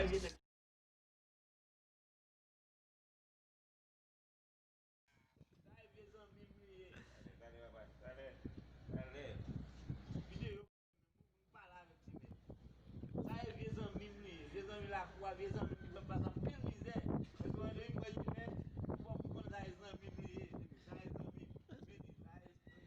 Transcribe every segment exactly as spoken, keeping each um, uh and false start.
Sa e vye zanmi m li ye. Talè, papa, talè, talè. Videyo, m pale avèk Timen. Sa e vye zanmi m li ye. Vye zanmi lakou a, vye zanmi m ki fè m pase anpil mizè. Epi mwen menm, mwen Timen, fòk m konn sa e zanmi m li ye. Sa e zanmi m. Vini, sa e zanmi m li ye.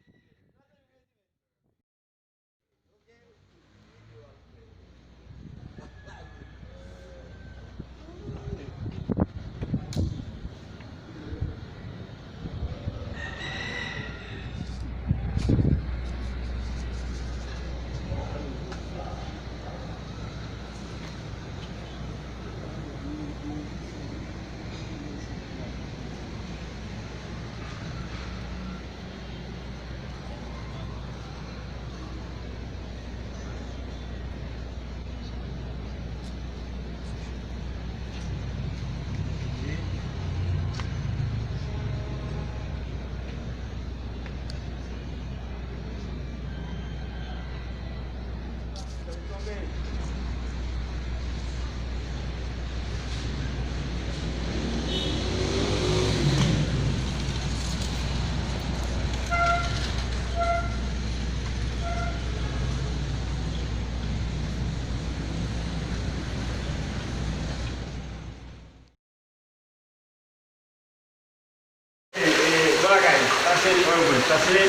E, e, bagay, sa se, sa se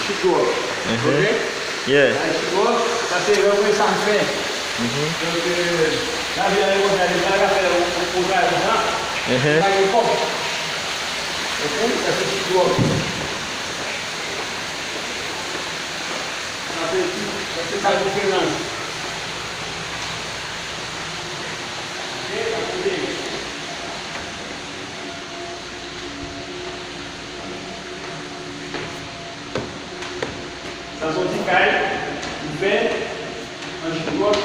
chit dwòg. Mhm. Ok? Yeah. Sa se chit dwòg, sa se lè w wè sa m fè. Mhm. Donk, e, lavi a e konsa, li pa ka fè ou, ou, ou travay konsa. Mhm. Pa gen kòb. Ok? Sa se chit dwòg. Sa se, sa se sa diferans. Ok, sa se Sa soti kay, li fè, anjou dwòg,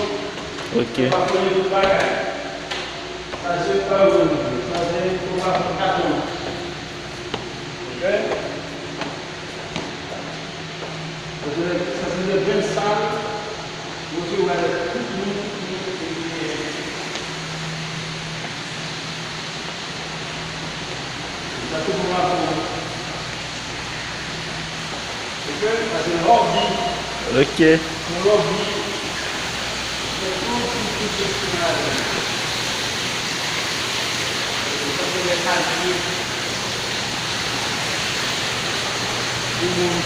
ok. Li pa konnen tout bagay. Sa se, sa se, sa se, sa se katon. Ok? Sa se, sa se de grenn sal. Bondye wè tout moun ki, ki, ki, sa tout moun ap fè. Ok, sa se lòbi. Ok. Yon lòbi. Se tout, tout, tout, tout, tout, tout. Sa se lè kalite. Pou moun.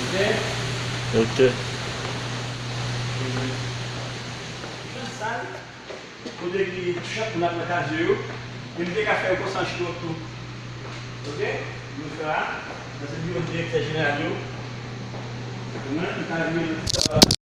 Ok? Ok. Kote ki chak moun ap nan kazye yo, e m te ka fè yo konsa anchilòt tou. Ok? Nou fè la, sa se biwo direktè jeneral yo. Mwen, m ka vin